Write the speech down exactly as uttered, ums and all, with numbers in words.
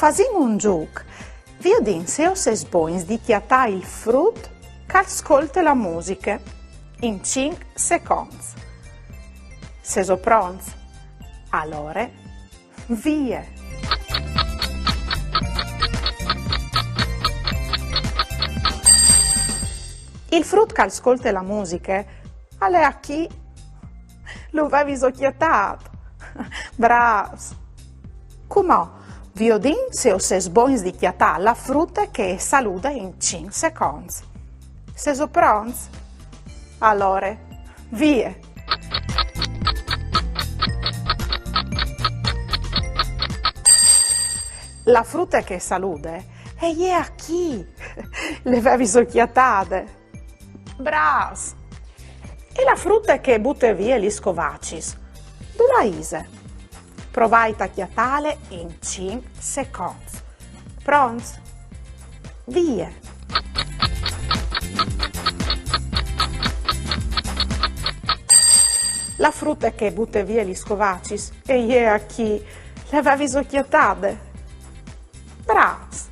Fasìn un zûc. Viodìn se o sês bogns di cjatâ il frut che al scolte la musiche in cinc seconts. Sêso pronts? Alore, vie! Il frut che al scolte la musiche al è achì. Lu vêso cjatât? Brâfs! Cumò, viodìn se o sês bogns di cjatâ la frute che e salude in cinc seconts. Sêso pronts? Alore, vie! La frute che e salude e je achì. Le vêso cjatade? Brâfs! E la frute che e bute vie lis scovacis? Dulà ise? Provait a cjatâle in cinc seconts. Pronts? Vie! La frute che e bute vie lis scovacis e je achì. Le vêso cjatade? Brâfs!